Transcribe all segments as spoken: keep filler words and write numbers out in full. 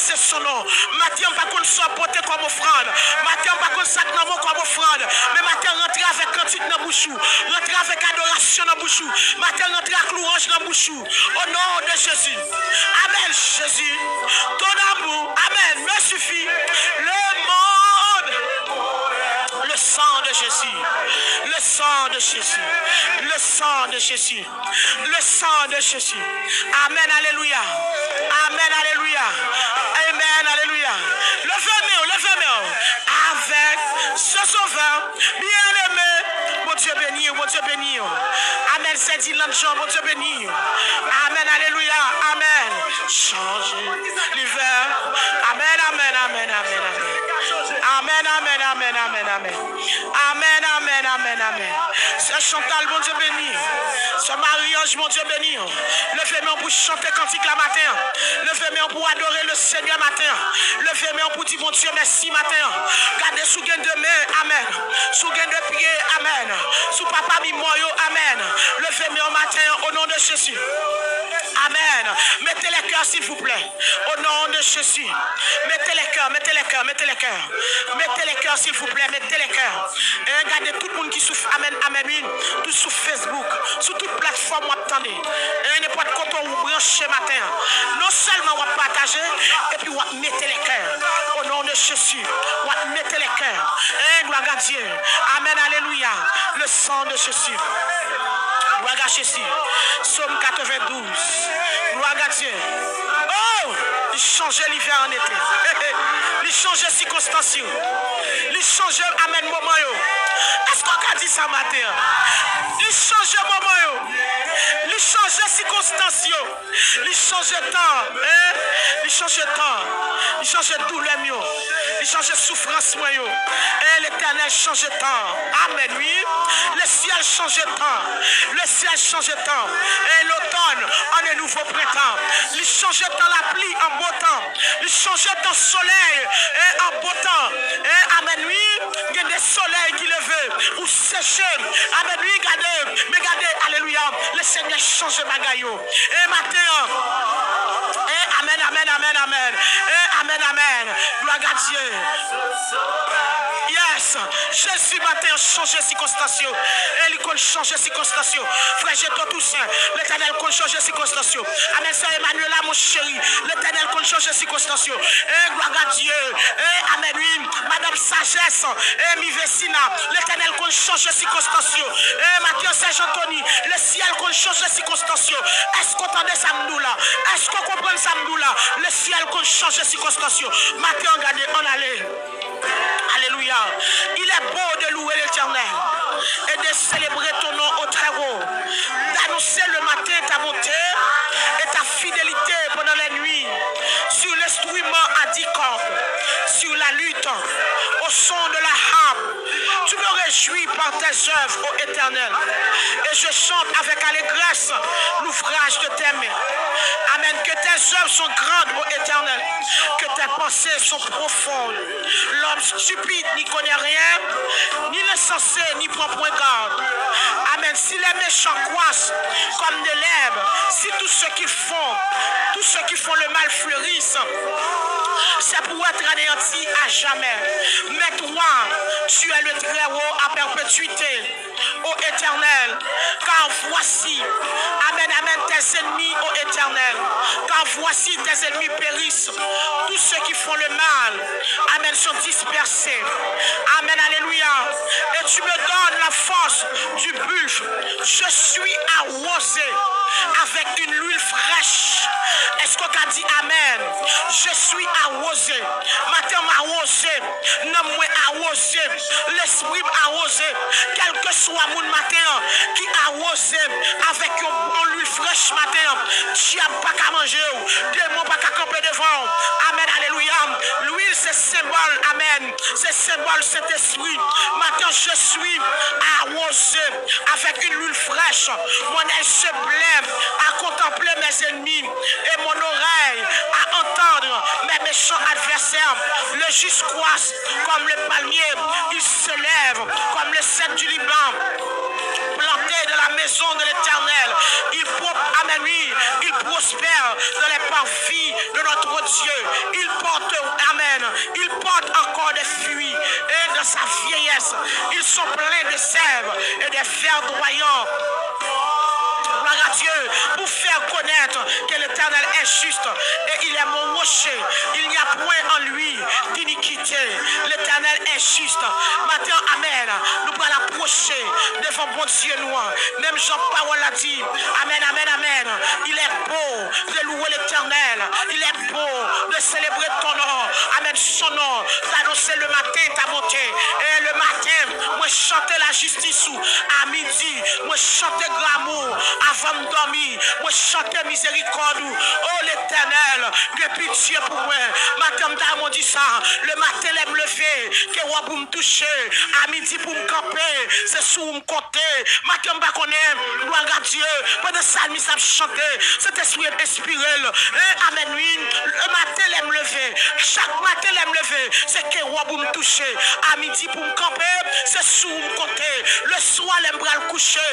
Se son non. Maten an, m pa konn sa w pote kòm ofrann. Maten an, m pa konn sa k nan men w kòm ofrann. Men maten an, rantre avèk kantik nan bouch ou. Rantre avèk adorasyon nan bouch ou. Maten an, rantre ak lwanj nan bouch ou. Au nom de Jésus. Amen, Jésus. Ton amour, amen, me suffit. Le monde. Le sang de Jésus. Le sang de Jésus. Le sang de Jésus. Le sang de Jésus. Amen, alelouya. Amen, alelouya. Amen, alelouya. Leve men w, leve men w. Avec ce sauveur bien-aimé. Bondye beni w, Bondye beni w. Amen, Sèdilann Jean, Bondye beni w. Amen, alelouya. Amen. Chanje l'hiver. Amen, amen, amen, amen, amen. Amen, amen, amen, amen, amen. Amen, amen, amen, amen. Sè Chantal, Bondye beni w. Sè Marie-Ange, Bondye beni w. Leve men w pou chante kantik la maten an. Leve men w pou adore le Seigneur maten an. Leve men w pou di Bondye mèsi maten an. Gade si w gen de men, amen. Si w gen de pye, amen. Si w pa pami mò yo, amen. Leve men w maten an, au nom de Jésus. Amen. Mettez les cœurs, s'il vous plaît. Au nom de Jésus. Mettez les cœurs, mettez les cœurs, mettez les cœurs. Mettez les cœurs, s'il vous plaît, mettez les cœurs. Hein, gade tout moun ki sou, amen, amen, wi. Tout sou Facebook, sou tout platfòm w ap tande. Hein, nenpòt kote w branche maten an. Non sèlman w ap pataje, epi w ap mete les cœurs. Au nom de Jésus, w ap mete les cœurs. Hein, gloire à Dieu. Amen, alelouya. Le sang de Jésus. Gloire à Jésus. Psaume quatre-vingt-douze. Gloire à Dieu. Oh! Li chanje l'hiver en été. Li chanje sikonstans yo. Li chanje, amen, moman yo. Èske w ka di sa maten an? Li chanje moman yo. Li chanje sikonstans yo. Li chanje tan, hein? Li chanje tan. Li chanje doulè m yo. Li chanje soufrans mwen yo. Hein, Letènèl chanje tan. Amen, wi. Le ciel change temps. Le ciel change temps. Et l'automne en un nouveau printemps. Li chanje tan lapli an bon tan. Li chanje tan solèy, hein, an bon tan. Hein, amen, wi. Gen de solèy ki leve, ou seche. Amen, wi, gade. Men gade, alelouya. Le Seigneur chanje bagay yo. E maten an. E amen, amen, amen, amen. E amen, amen. Gloire à Dieu. Yes. Jezi maten an chanje sikonstans yo. E li konn chanje sikonstans yo. Frè Jeto Toussaint, Letènèl konn chanje sikonstans yo. Amen. Sè Emmanuela, mon chéri, Letènèl konn chanje sikonstans yo. E gloire à Dieu. E amen, wi. Madanm Sajès, e Mivesina, Letènèl konn chanje sikonstans yo. E maten an, Sè Jantoni, le ciel konn chanje sikonstans yo. Èske w tande sa m di w la? Èske w konprann sa m di w la? Le ciel konn chanje sikonstans yo. Maten an, gade, ann ale. Alléluia. Il est beau de louer l'Éternel et de célébrer ton nom au Très-Haut, d'annoncer le matin ta bonté et ta fidélité pendant la nuit, sur l'instrument à dix cordes, sur la luth, au son de la harpe. Tu me réjouis par tes œuvres, ô Éternel, et je chante avec allégresse l'ouvrage de tes mains. Amen. Que tes œuvres sont grandes, ô Éternel, que tes pensées sont profondes. L'homme stupide n'y connaît rien, ni l'insensé n'y prend point garde. Amen. Si les méchants croissent comme de l'herbe, si tous ceux qui font, tous ceux qui font le mal fleurissent, c'est pour être anéantis à jamais. Mais toi, tu es le Très-Haut à perpétuité, ô Éternel, car voici, amen, amen, tes ennemis, ô Éternel, car voici tes ennemis périssent, tous ceux qui font le mal, amen, sont dispersés. Amen, alléluia. Et tu me donnes la force du buffle. Je suis arrosé avec une huile fraîche. Èske w ka di amen? Je suis arrosé. Maten m awoze. Nanm mwen awoze. Lespri m awoze. Kèlkeswa moun maten an ki awoze avèk yon bon lwil frèch maten an, dyab pa ka manje w. Demon pa ka kanpe devan w. Amen, alelouya. Lwil se senbòl, amen. Se senbòl Sentespri. Maten, je suis arrosé avec une huile fraîche. Mon œil se plaît à contempler mes ennemis et mon oreille à entendre mes méchants adversaires. Le juste croissent comme le palmier, ils s'élèvent comme le cèdre du Liban, plantés dans la maison de l'Éternel. Il pro-, amen, oui, il prospère dans les parvis de notre Dieu. Il porte, amen, il porte encore des fruits. Et dans sa vieillesse, ils sont pleins de sève et de verdoyants. Gloire à Dieu, pour faire connaître que l'Éternel est juste et il est mon rocher. Il n'y a point en lui d'iniquité. L'Éternel est juste. Maten, amen. Nou pral apwoche devan Bondye nou an. Menm jan pawòl la di, amen, amen, amen. Il est beau de louer l'Éternel. Il est beau de célébrer ton nom. Amen. Son nom, d'annoncer le matin ta bonté. E le maten, mwen chante lajistis ou. A midi, mwen chante gramou. Avan m dòmi, mwen chante mizerikòd ou. O Letènèl, gen pitye pou mwen. Maten m ta mwen di sa. Le maten lè m leve, ke wòb ou m touche. A midi pou m kanpe, se sou ou m konte. Maten m pa konnen, gloire à Dieu, pandan salmis ap chante, Sentespri enspire l. E, amèn, wi. Le maten lè m leve, chak maten lè m leve, se ke wòb ou m touche. A midi pou m kanpe, se sou ou m konte. Le swa lè m pral kouche,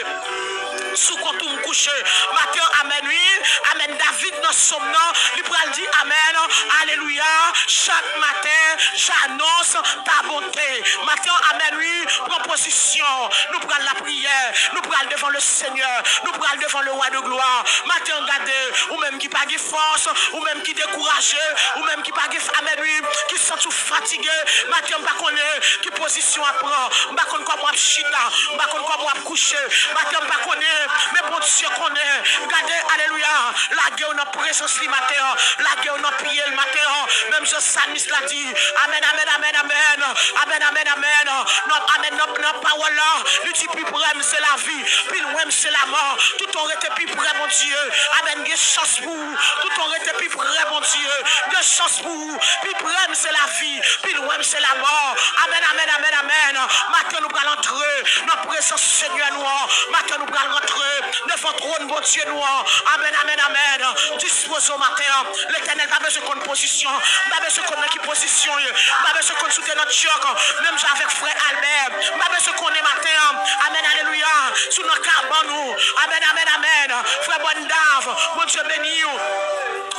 sou kont ou m kouche. Maten, amèn, wi. Amèn. David nan sòm nan, li pral di, amèn, alelouya. Chak maten, j'annonce ta bonté. Maten, amèn, wi. Pran pozisyon. Nou pral lapriyè. Nou pral devan le Senyè. Nou pral devan le Roi de gloire. Maten, gade, ou menm ki pa gen fòs, ou menm ki dekouraje, ou menm ki pa gen, amèn, wi, ki santi w fatige. Maten, m pa konnen ki pozisyon w ap pran. M pa konn kòman w ap chita. M pa konn kòman w ap kouche. Maten, m pa konnen, men Bondye konnen. Gade, alelouya, lage w nan prezans li maten an. Lage w nan pye l maten an. Menm jan salmis la di, amèn, amèn, amèn, amèn. Amèn, amèn, amèn. Nan, amèn, nan, nan pawòl la, li di, pi pre m se lavi, pi lwen m se lamò. Tout on rete pi pre Bondye. Amèn, gen chans pou ou. Tout on rete pi pre Bondye. Gen chans pou ou. Pi pre m se lavi, pi lwen m se lamò. Amèn, amèn, amèn, amèn. Maten nou pral antre nan prezans Senyè nou an. Maten nou pral rantre devan twòn Bondye nou an. Amèn, amèn, amèn. Dispoze w maten an. Letènèl pa bezwen konn pozisyon. M pa bezwen konn nan ki pozisyon w ye. M pa bezwen konn si w te nan tchòk, menm jan avèk frè Albè. M pa bezwen konnen maten an. Amèn, alelouya. Si w nan kabann ou. Amèn, amèn, amèn. Frè Bondav, Bondye beni w.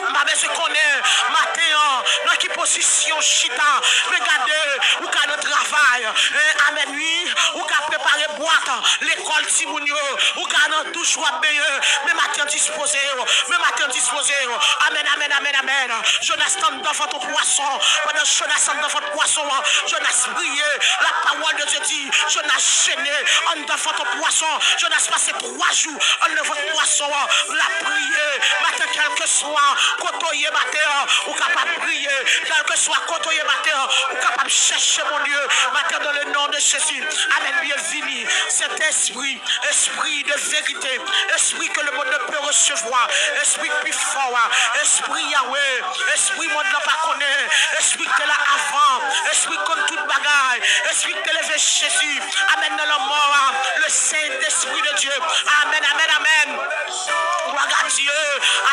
M pa bezwen konnen maten an nan ki pozisyon w chita. Men gade, ou ka nan travay. Hein, amèn, wi. Ou ka prepare bwat lekòl timoun yo. Ou ka nan douch w ap benyen. Men maten an dispoze w. Men maten an dispoze w. Amèn, amèn, amèn, amèn. Jonas t anndan vant yon pwason. Pandan Jonas anndan vant pwason an, Jonas priye. La parole de Dieu dit, Jonas jene anndan vant yon pwason. Jonas pase twa jou anndan vant pwason an. L ap priye. Maten, kèlkeswa kote w ye maten an, ou kapab priye. Kèlkeswa kote w ye maten an, ou kapab chèche Bondye. Maten, dans le nom de Jésus. Amèn. Byenvini, Sentespri. Esprit de vérité, esprit que le monde ne peut recevoir, esprit pi fò a, esprit Yahweh, esprit mond lan pa konnen, esprit ki te la avan, esprit konn tout bagay, esprit ki te leve Jezi, amèn, nan lanmò a, le Saint-Esprit de Dieu, amèn, amèn, amèn, gloire à Dieu,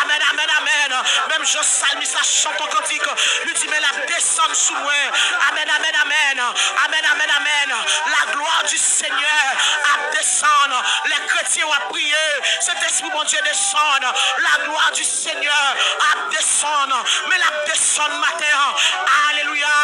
amèn, amèn, amèn, menm jan salmis la chante yon kantik, li di, men l ap desann sou mwen, amèn, amèn, amèn, amèn, amèn, amèn, la gloire du Seigneur ap desann. Lè kretyen w ap priye, Sentespri Bondye desann. La gloire du Seigneur ap desann. Men l ap desann maten an. Alelouya.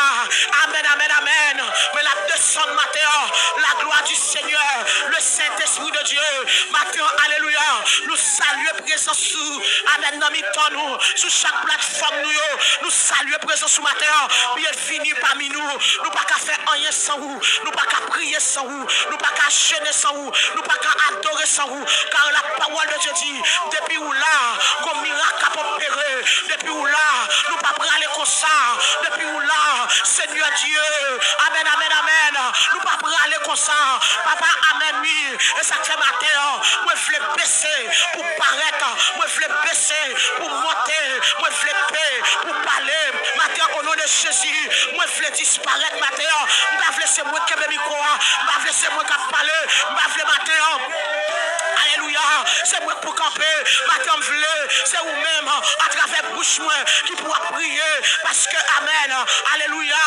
Amèn, amèn, amèn. Men l ap desann maten an. La gloire du Seigneur, le Saint-Esprit de Dieu. Maten an, alelouya. Nou salye prezans ou. Amèn. Nan mitan nou, sou chak platfòm nou yo, nou salye prezans ou maten an. Byenvini pami nou. Nou pa ka fè anyen san ou. Nou pa ka priye san ou. Nou pa ka jene san ou. Nou pa ka adore san ou. Car la parole de Dieu dit, depi ou la, gon mirak ap opere. Depi ou la, nou pa prale konsa. Depi ou la, Senyè Dye. Amèn, amèn, amèn. Nou pa prale konsa. Papa, amèn, wi. E sa k fè maten an, mwen vle bese pou parèt. Mwen vle bese pou monte. Mwen vle pe pou pale. Maten an, o non de Jezi, mwen vle disparèt maten an. M pa vle se mwen k kenbe mikwo a. M pa vle se mwen k ap pale. M pa vle maten an. Alelouya. Se mwen k pou kanpe. Maten an, m vle, se ou menm, atravè bouch mwen, ki pou ap priye. Paske, amèn, alelouya,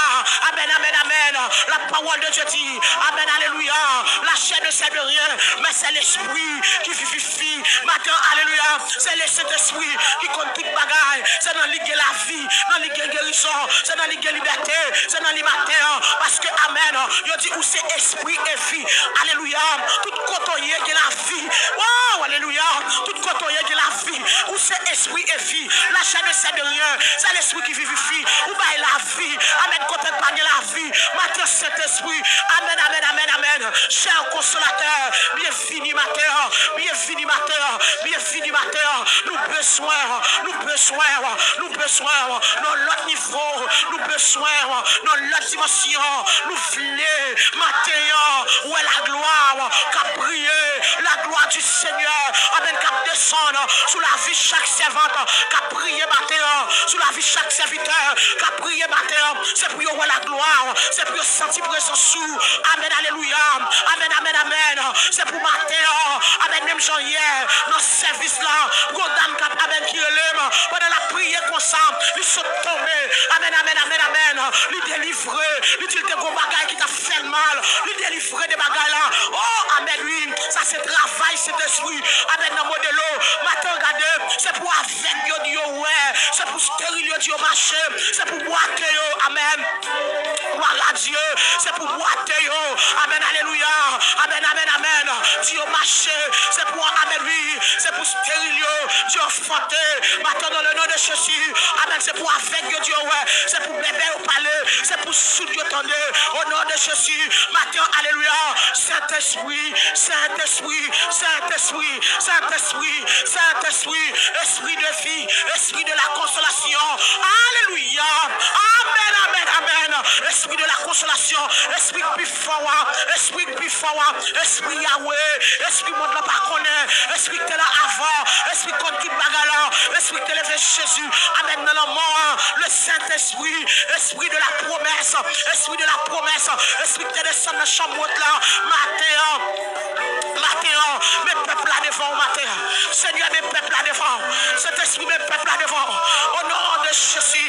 amèn, amèn, amèn. La parole de Dieu dit, amèn, alelouya, la chair ne sert de rien, mais c'est l'esprit qui vivifie. Maten an, alelouya, se le Sentespri ki konn tout bagay. Se nan li gen lavi, nan li gen gerizon, se nan li gen libète, se nan li maten an. Paske, amèn, yo di ou se espri e vi. Alelouya, tout kote w ye gen lavi. Wow, alelouya, tout kote w ye gen lavi. Ou se espri e vi. La chair ne sert de rien. Se lespri ki vivifye. Ou bay lavi. Amèn, kote k pa gen lavi. Maten, Sentespri. Amèn, amèn, amèn, amèn. Chè konsolatè, byenvini maten an. Byenvini maten an. Byenvini maten an. Nou bezwen, nou bezwen, nou bezwen nan lòt nivo. Nou bezwen nan lòt dimansyon. Nou vle maten an wè laglwa k ap briye. Laglwa di Senyè, amèn, k ap desann sou lavi chak sèvant k ap priye maten an, sou lavi chak sèvitè k ap priye maten an. Se pou yo wè laglwa, se pou yo santi prezans ou. Amèn, alelouya. Amèn, amèn, amèn. Se pou maten an, amèn, menm jan yè, nan sèvis la, pou yon dam k ap, amèn, ki rele m, pandan l ap priye konsa, li sot tonbe. Amèn, amèn, amèn, amèn. Li delivre. Li di l te gon bagay ki t ap fè l mal. Li delivre de bagay la. Oh, amèn, wi. Sa se travay Sentespri. Amèn, nan modelo. Maten, gade, se pou avèg yo di yo wè. Se pou steril yo di yo mache. Se pou bwate yo. Amèn. Glwa a Dye. Se pou bwate yo. Amèn, alelouya. Amèn, amèn, amèn. Di yo mache. Se pou, amèn, wi. Se pou steril yo. Di yo fante. Maten, nan le non de Jezi. Amèn. Se pou avèg yo di yo wè. Se pou bèbè yo pale. Se pou soud yo tande. O non de Jezi. Maten, alelouya. Sentespri, Sentespri, Sentespri, Sentespri, Sentespri, espri de vi, espri de la konsolasyon. Alelouya. Amèn, amèn, amèn. Espri de la konsolasyon, espri k pi fò a, espri k pi fò a, espri Yawe, espri mond lan pa konnen, espri k te la avan, espri k konn tout bagay la, espri k te leve Jezi, amèn, nan lanmò a, le Sentespri, espri de la promesse, espri de la promesse, espri k te desann nan chanm wot la, maten an, maten an, men pèp la devan w maten an. Senyè, men pèp la devan w. Sentespri, men pèp la devan w. O non de Jezi,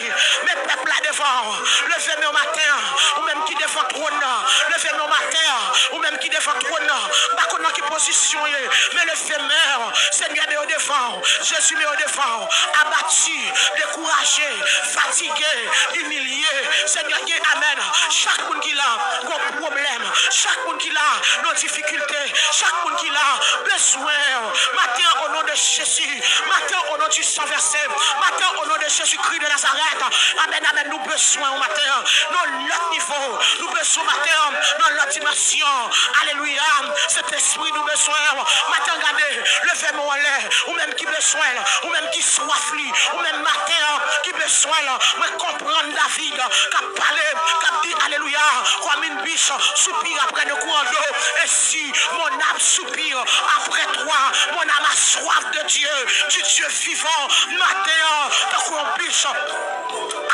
men pèp la devan w. Leve men w maten an, ou menm ki devan twòn nan. Leve men w maten an, ou menm ki devan twòn nan. M pa konn nan ki pozisyon w ye, men leve men w. Senyè, men yo devan w. Jezi, men yo devan w. Abati, dekouraje, fatige, imilye. Senyè, gen amèn. Chak moun ki la, gon pwoblèm. Chak moun ki la, nan difikilte. Chak moun ki la, bezwen w. Maten an, o non de Jezi. Maten an, o non di san vèse. Maten an, o non de Jezikri de Nazarèt. Amèn, amèn. Nou bezwen w maten an. Nan lòt nivo. Nou bezwen w maten an. Nan lòt dimansyon. Alelouya. Sentespri, nou bezwen w. Maten an, gade. Leve men w anlè. Ou menm ki bezwen l. Ou menm ki swaf li. Ou menm maten an ki bezwen l. Mwen konprann David k ap pale, k ap di, alelouya, comme une biche soupire après le courant d'eau, ainsi mon âme soupire après toi, mon âme a soif de Dieu, du Dieu vivant. Maten an, tankou yon bich,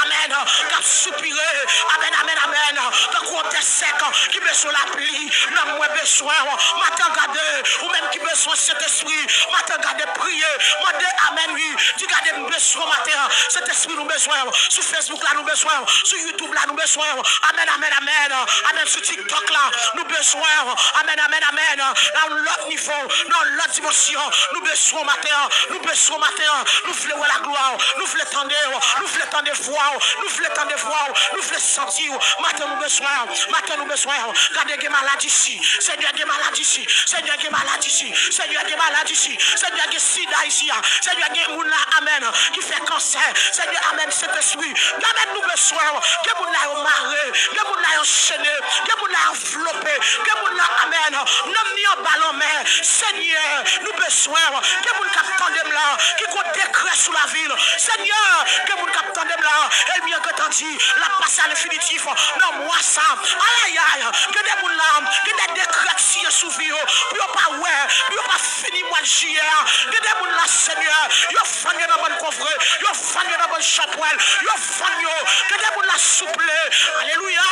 amèn, k ap soupire, amèn, amèn, amèn, tankou yon tè sèk ki bezwen lapli. Nanm mwen bezwen w. Maten an, gade, ou menm ki bezwen Sentespri, maten an, gade, priye, mande, amèn, wi. Di, gade, m bezwen w maten an. Sentespri, nou bezwen w. Sou Facebook la, nou bezwen w. Sou YouTube la, nou bezwen w. Amèn, amèn, amèn. Amèn. Sou TikTok la, nou bezwen w. Amèn, amèn, amèn. Nan yon lòt nivo, nan yon lòt dimansyon, nou bezwen w maten an. Nou bezwen w maten an. Nou vle wè laglwa w. Nou vle tande w. Nou vle tande vwa w. Nou vle tande vwa w. Nou vle santi w. Maten an, nou bezwen w. Maten an, nou bezwen w. Gade, gen maladi isi. Senyè, gen maladi isi. Senyè, gen maladi isi. Senyè, gen maladi isi. Senyè, gen sida isi a. Senyè, gen moun la, amèn, ki fè kansè. Senyè, amèn, Sentespri. Amèn, nou bezwen w. Gen moun la, yo mare. Gen moun la, yo chene. Gen moun la, yo vlope. Gen moun la, amèn, nanm ni anba lanmè. Senyè, nou bezwen w. Gen moun k ap tande m la, ki gon dekrè sou lavi l. Senyè, gen moun k ap tande m la, ènmi an gentan di, l ap pase a lenfinitif nan mwa sa. Ayayay, gen de moun la, gen de dekrè k siyen sou vi yo, pou yo pa wè, pou yo pa fini mwa jiyè a. Gen de moun la, Senyè, yo vann yo nan bann konvre, yo vann yo nan bann chanpwèl, yo vann yo. Gen de moun la, souple, alelouya,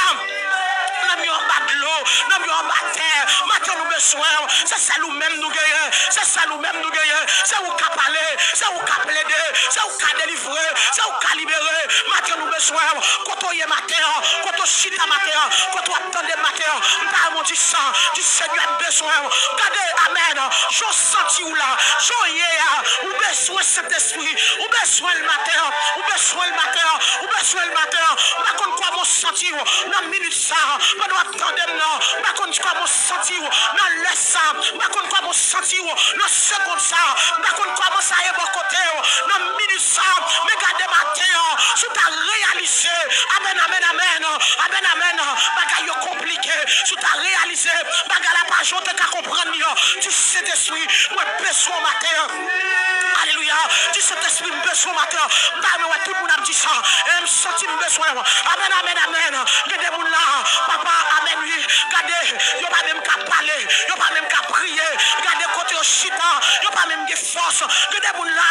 nanm yo anba dlo, nanm yo anba tè. Maten an, nou bezwen Se sèl ou menm nou genyen. Se sèl ou menm nou genyen. Se ou k ka pale. Se ou k ka plede. Se ou k ka delivre. Se ou k ka libere. Maten nou bezwen w. Kote w ye maten an? Kote w chita maten an? Kote w ap tande maten an? M ta renmen w di sa. Di, Senyè, m bezwen w. Gade, amèn. Jan w santi w la. Jan w ye a. Ou bezwen Sentespri. Ou bezwen l maten an. Ou bezwen l maten an. Ou bezwen l maten an. M pa konn kòman w santi w nan minit sa a. Pandan w ap tande m nan. M pa konn kòman w santi w nan lè sa a. M pa konn kòman w santi w nan segonn sa a. M pa konn kòman sa ye bò kote w nan minit sa a. Men gade maten an, si w ta reyalize, amèn, amèn, amèn, amèn, amèn, bagay yo konplike. Si w ta reyalize, bagay la pa jan w te ka konprann li an. Di, Sentespri, mwen bezwen w maten an. Alelouya. Di, Sentespri, m bezwen w maten an. M ta renmen wè tout moun ap di sa. E m santi m bezwen w. Amèn, amèn, amèn. Gen de moun la, papa, amèn, wi. Gade, yo pa menm ka pale, yo pa menm ka priye. Gade kote yo chita, yo pa menm gen fòs. Gen de moun la,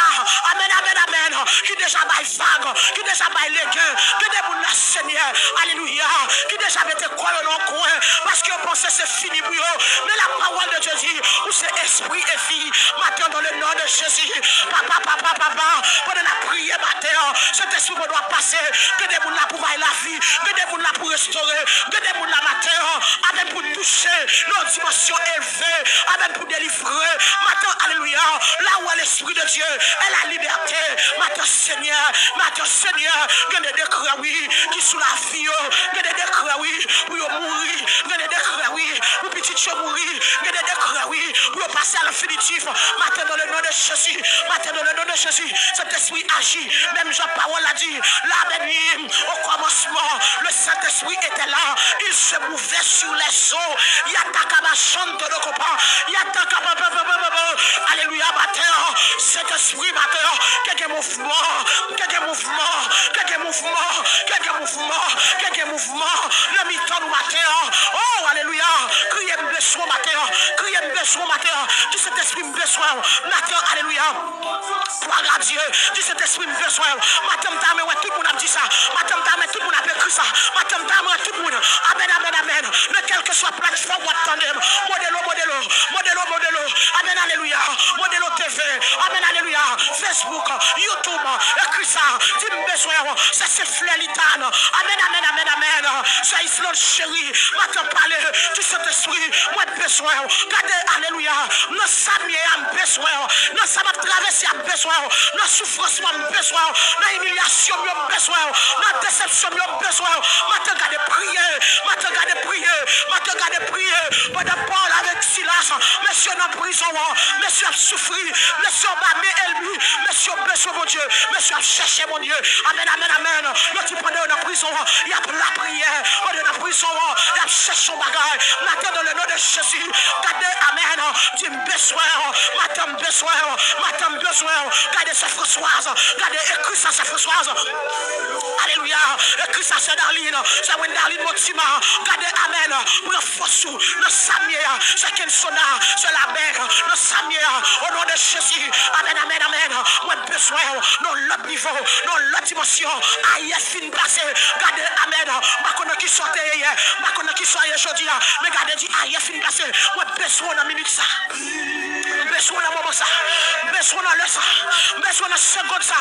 amèn, amèn, amèn, ki deja bay vag, ki deja bay legen. Gen de moun la, Senyè, alelouya, ki deja mete kò yo nan kwen, paske yo panse se fini pou yo. Men la parole de Dieu dit, ou se espri e vi. Maten, dans le nom de Jésus, papa, papa, papa, pandan n ap priye maten an, Sentespri, pandan w ap pase, gen de moun la pou bay lavi, gen de moun la pou restore, gen de moun la maten an, amèn, pou touche nan yon dimansyon elve, amèn, pou delivre. Maten, alelouya, là où est l'Esprit de Dieu, est la liberté. Maten, Senyè, maten, Senyè, gen de dekrè, wi, ki sou lavi yo, gen de dekrè, wi, pou yo mouri, gen de dekrè, wi, pou pitit yo mouri, gen de dekrè, wi, pou yo pase a lenfinitif. Maten, dans le nom de Jésus, maten, dans le nom de Jésus, Sentespri aji, menm jan pawòl la di, la menm Au commencement, le Saint-Esprit était là. Il se mouvait sur les eaux. Yatakabashanto dokopa. Yatakabababababa. Alelouya, maten an, Sentespri, maten an, ke gen mouvman, ke gen mouvman, ke gen mouvman, ke gen mouvman, ke gen mouvman. Nan mitan nou maten an. Oh, alelouya. Kriye m bezwen w maten an. Kriye m bezwen w maten an. Di, Sentespri, m bezwen w maten an. Alelouya. Glwa a Dye. Di, Sentespri, m bezwen w. Maten, m ta renmen wè tout moun ap di sa. Maten, m ta renmen tout moun ap ekri sa. Maten, m ta renmen wè tout moun. Amèn, amèn, amèn. Nan kèlkeswa platfòm w ap tande m. Modelo, modelo. Modelo, modelo. Amèn, alelouya. Modelo T V. Amèn, alelouya. Facebook, YouTube. Ekri sa. Di, m bezwen w. Sa se Flè Litàn. Amèn, amèn, amèn, amèn. Sè Islande cheri. Maten, pale. Di, Sentespri, mwen bezwen w. Gade, alelouya. Nan sa m ye a, m bezwen w. Nan sa m ap travèse a, m bezwen w. Nan soufrans mwen, m bezwen w. Nan imilyasyon m yo, m bezwen w. Nan desepsyon m yo, m bezwen w. Maten, gade priye. Maten, gade priye. Maten, gade priye. Pandan Pòl avèk Silas, mesye nan prizon an, mesye ap soufri, mesye anba men ènmi, mesye yo bezwen Bondye, mesye ap chèche Bondye. Amèn, amèn, amèn. Yo di pandan yo nan prizon an, y ap lapriyè. Pandan yo nan prizon an, y ap chèche yon bagay. Maten, dans le nom de Jésus, gade, amèn. Di, m bezwen w. Maten, m bezwen w. Maten, m bezwen w. Gade, sè Françoise. Gade, ekri sa, sè Françoise. Alelouya. Ekri sa, sè Darline. Sè Wendaline Motima. Gade, amèn. Pran fòs ou nan sa m ye a. Sè Kensona. Sè Labè. Nan sa m ye a. O non de Jezi. Amèn, amèn, amèn. Mwen bezwen w nan lòt nivo, nan lòt dimansyon. Ayè fin pase. Gade, amèn. M pa konn nan kisa w te ye yè. M pa konn nan kisa w ye jodi a. Men gade, di, ayè fin pase. Mwen bezwen w nan minit sa. M bezwen w nan moman sa. M bezwen w nan lè sa. M bezwen w nan segonn sa.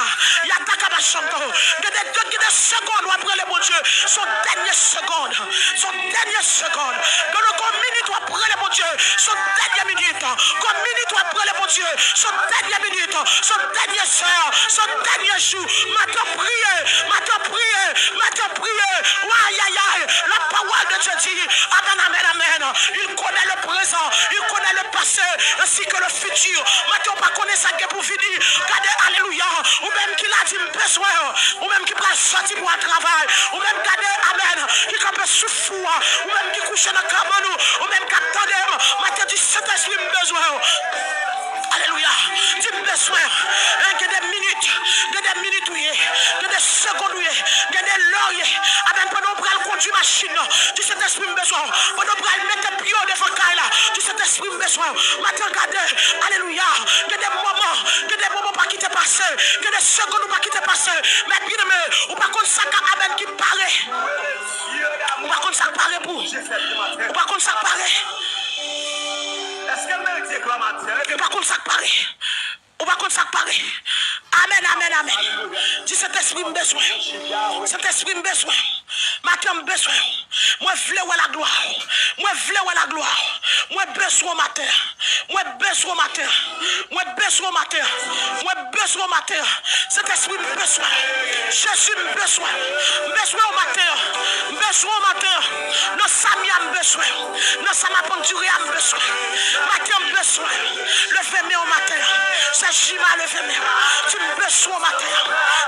Yataka machanto. Gen de, gen de segonn w ap rele Bondye. Se yon dènye segonn. Se yon dènye segonn. Gen de, gen yon minit w ap rele Bondye. Se yon dènye minit. Gen yon minit w ap rele Bondye. Se yon dènye minit. Se yon dènye sè. Se yon dènye jou. Maten priye. Maten priye. Maten priye. Wa, ayayay. La parole de Dieu dit, amen, amen, amen. Il connaît le présent, il connaît le passé, ainsi que le futur. Maten, ou pa konnen sa k gen pou vini. Gade, alelouya. Ou menm ki la di, m bezwen w. Ou menm ki pral sòti pou al travay. Ou menm, gade, amèn, ki kanpe sou fou a. Ou menm ki kouche nan kabann ou. Ou menm k ap tande m. Maten, di, Sentespri, m bezwen w. Alelouya. Di, m bezwen w. Gen de minit. Gen de minit ou ye. Gen de segonn ou ye. Gen de lè w ye. Amèn. Pandan w pral kondui machin nan, di, Sentespri, m bezwen w. Pandan w pral mete pye w devan kay la, di, Sentespri, m bezwen w. Maten, gade. Alelouya. Gen de moman. Gen de moman w pa kite pase. Gen de segonn ou pa kite pase. Men byeneme, ou pa konn sa k ap, amèn, ki pare. Ou pa konn sa k pare pou ou. Ou pa konn sa k pare. Ou pa konn sa k pare. Ou pa konn sa k pare. Amèn, amèn, amèn. Di, Sentespri, m bezwen w. Sentespri, m bezwen w. Maten, m bezwen w. Mwen vle wè laglwa w. Mwen vle wè laglwa w. Mwen bezwen w maten. Mwen bezwen w maten. Mwen bezwen w maten. Mwen bezwen w maten. Sentespri, m bezwen w. Jezi, m bezwen w. M bezwen w maten. M bezwen w maten. Nan sa m ye a, m bezwen w. Nan sa m ap andire a, m bezwen w. Maten, m bezwen w. Leve men w maten. Sè Jima, leve men w. Di, m bezwen w maten.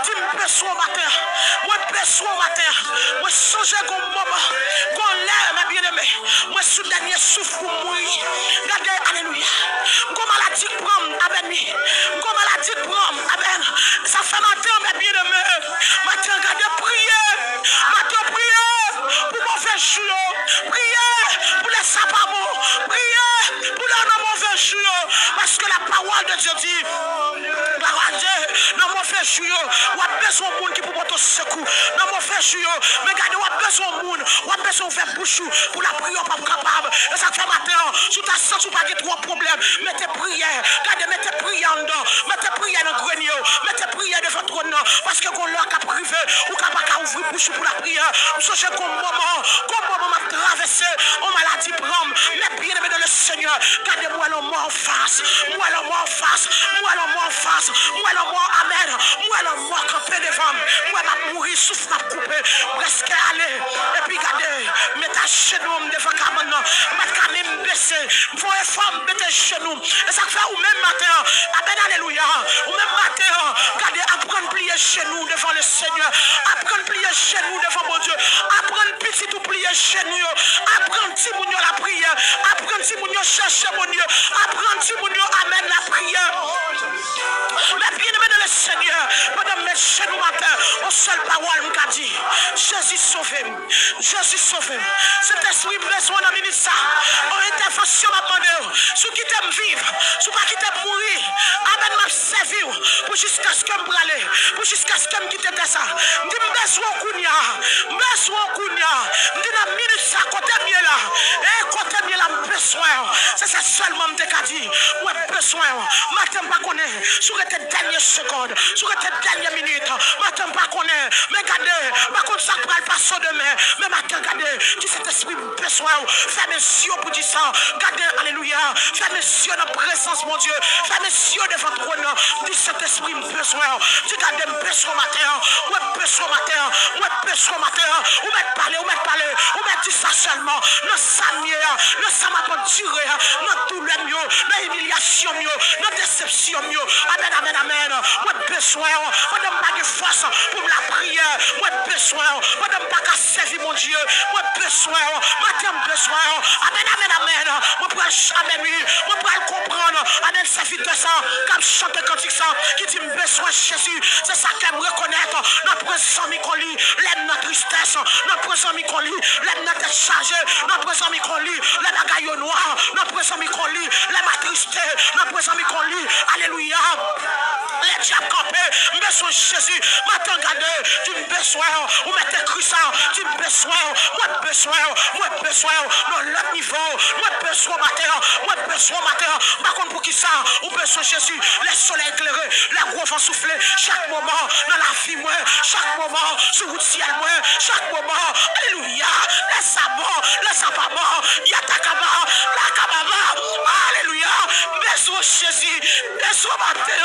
Di, m bezwen w maten. Mwen bezwen w maten. Mwen sonje gon moman, gon lè, mè byeneme, mwen sou dènye souf pou m mouri. Gade, alelouya. Gon maladi k pran m, amèn, wi. Gon maladi k pran m, amèn. Sa fè maten, mè byeneme, maten, gade, priye. Maten, priye pou move jou yo. Priye pou lè sa pa bon. Priye pou lè nan move jou yo. Paske la parole de Dieu dit, Gade, nan move jou yo, w ap bezwen moun ki pou pote w sekou. Nan move jou yo, men gade, w ap bezwen moun, w ap bezwen ouvè bouch ou pou lapriyè w p ap kapab. E sa k fè maten an, si w ta santi w pa gen twòp pwoblèm, mete priyè. Gade, mete priyè anndan. Mete priyè nan grenye w. Mete priyè devan twòn nan. Paske gon lè k ap rive, ou ka pa ka ouvri bouch ou pou lapriyè. M sonje gon moman, gon moman m ap travèse, yon maladi pran m. Mè byeneme nan le Senyè, gade, m wè lanmò anfas. M wè lanmò anfas. M wè lanmò anfas. M wè lanmò, amèn. M wè lanmò kanpe devan m. M wè m ap mouri, souf m ap koupe. M prèske ale. Epi gade, m met ajenou m devan kabann nan. M pa t ka menm bese. M fè yon efò, m mete jenou m. E sa k fè ou menm maten an, amèn, alelouya. Ou menm maten an, gade, aprann pliye jenou w devan le Senyè. Aprann pliye jenou w devan Bondye. Aprann pitit ou pliye jenou yo. Aprann timoun yo lapriyè. Aprann timoun yo chèche Bondye. Aprann timoun yo, amèn, lapriyè. Mè byeneme nan le Senyè, pandan m met jenou m atè, yon sèl pawòl m ka di, Jezi, sove m. Jezi, sove m. Sentespri, m bezwen w nan minit sa. Yon entèvansyon m ap mande w. Si w kite m viv, si w pa kite m mouri, amèn, m ap sèvi w pou jiskaske m prale, pou jiskaske m kite tè sa. M di, m bezwen w kounye a. M bezwen w kounye a. M di, nan minit sa, kote m ye la, e kote m ye la, m bezwen w. Se sa sèlman m te ka di. Mwen bezwen w. Maten, m pa konnen si w rete dènye segonn, si w rete dènye minit. Maten, m pa konnen. Men gade, m pa konn sa k pral pase w demen. Men maten, gade, di, Sentespri, m bezwen w. Fèmen zye w pou di sa. Gade, alelouya. Fèmen zye w nan prezans Bondye. Fèmen zye w devan twòn nan. Di, Sentespri, m bezwen w. Di, gade, m bezwen w maten an. Mwen bezwen w maten an. Mwen bezwen w maten an. Ou mèt pale, ou mèt pale. Ou mèt di sa sèlman. Nan sa m ye a, nan sa m ap andire a, nan doulè m yo, nan imilyasyon m yo, nan desepsyon m yo. Amèn, amèn, amèn. Mwen bezwen w. Pandan m pa gen fòs pou m lapriyè, mwen bezwen w. Pandan m pa ka sèvi Bondye, mwen bezwen w. Maten, m bezwen w. Amèn, amèn, amèn. Mwen pral ch-, amèn, wi. Mwen pral konprann. Amèn, sèvitè sa k ap chante kantik sa, ki di, m bezwen Jezi. Se sa k fè m rekonèt. Nan pran zanmi kon li, lè m nan tristès. Nan pran zanmi kon li, lè m nan tèt chaje. Nan pran zanmi kon li, lè bagay yo nwa. Nan pran zanmi kon li, lè m atriste. Nan pran zanmi kon li, alelouya. Lè dyab kanpe, m bezwen Jezi. Maten, gade, di, m bezwen w. Ou mèt ekri sa. Di, m bezwen w. Mwen bezwen w. Mwen bezwen w. Nan lòt nivo. Mwen bezwen w maten. Mwen bezwen w maten. M pa konn poukisa ou bezwen Jezi. Lè solèy klere, lè gwo van soufle, chak moman nan lavi mwen, chak moman sou wout syèl mwen, chak moman, alelouya, lè sa bon, lè sa pa bon, yatakaba, lakababa, alelouya, m bezwen Jezi, m bezwen maten.